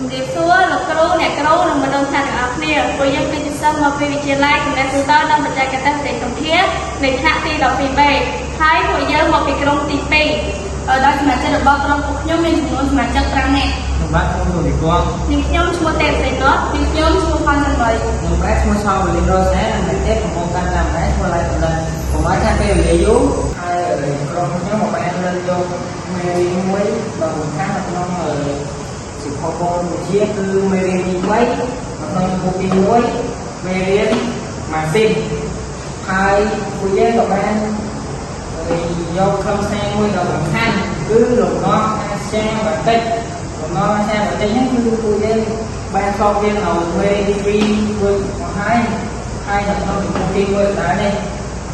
ជំរាបសួរលោកគ្រូអ្នកគ្រូនិងបណ្ឌិតថ្នាក់ទាំងអស់គ្នាពួកយើងគឺជាសិស្សមកពីវិទ្យាល័យគណៈទូទៅនិងបច្ចេកទេសប្រទេសកម្ពុជានៃថ្នាក់ទី 12B ហើយពួកយើងមកពីក្រុមទី2ដោយសមាជិករបស់ក្រុមពួកខ្ញុំមានចំនួនសមាជិក5នាក់ ខ្ញុំបាទឈ្មោះលោកវិគ នាងខ្ញុំឈ្មោះទេពសេណតនាងខ្ញុំឈ្មោះផនសំបី ខ្ញុំបាទឈ្មោះឆោវលីនរ៉ូសែននិងអ្នកទៀតកំពុងកាន់តាមដែរឈ្មោះឡៃកំណិតកុំឲ្យខាតពេលវេលាយូរហើយក្រុមខ្ញុំមកបានលើកយកមេរៀនមួយដ៏សំខាន់នៅក្នុងសិភៅពណ៌វិទ្យាគឺមេរៀនទី3នៅក្នុងជំពូកទី1មេរៀនម៉ាស៊ីនហើយពួកយើងក៏បានយកខ្លឹមសារមួយដ៏សំខាន់គឺលំនាំអាសាបាតិកលំនាំអាសាបាតិកហ្នឹងគឺពួកយើងបានស្อบរៀននៅមេរៀនទី2រួចមកហើយហើយនៅក្នុងជំពូកទី1ដែរនេះ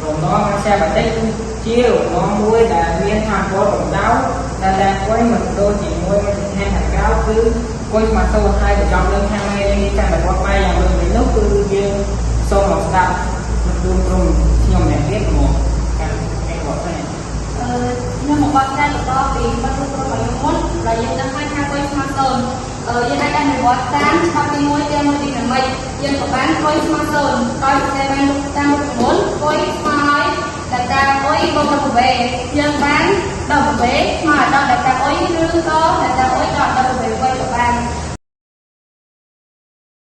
លំនាំអាសាបាតិកគឺជាលំនាំមួយដែលមានថាមពលកម្ដៅដែលតែគួយមិនដូចជាមួយមជ្ឈដ្ឋានខាងក្រៅគឺគួយស្មាតសូហើយបញ្ចប់រឿងខាងមេរៀននេះកាន់តែវត្តបាយយ៉ាងដូចនេះនោះគឺយើងសូមមកស្ដាប់មិត្តរួមក្រុមខ្ញុំម្នាក់ទៀតមកកាន់ឯកបផ្សេង អឺខ្ញុំមកបកស្រាយបន្តពីបាត់ក្រុមរបស់ខ្ញុំមុនដែលយើងដឹងហើយថាគុយស្មើសូន្យអឺយើងអាចអនុវត្តតាមច្បាប់ទី1ទាំងមួយឌីណាមិកយើងក៏បានគុយស្មើសូន្យដោយសរសេរបានតាមរូបមន្តគុយស្មើឲ្យ delta U បូកនឹង V យើងបាន W ស្មើឲ្យដល់ delta U ឬក៏ delta U ដល់ W វិញក៏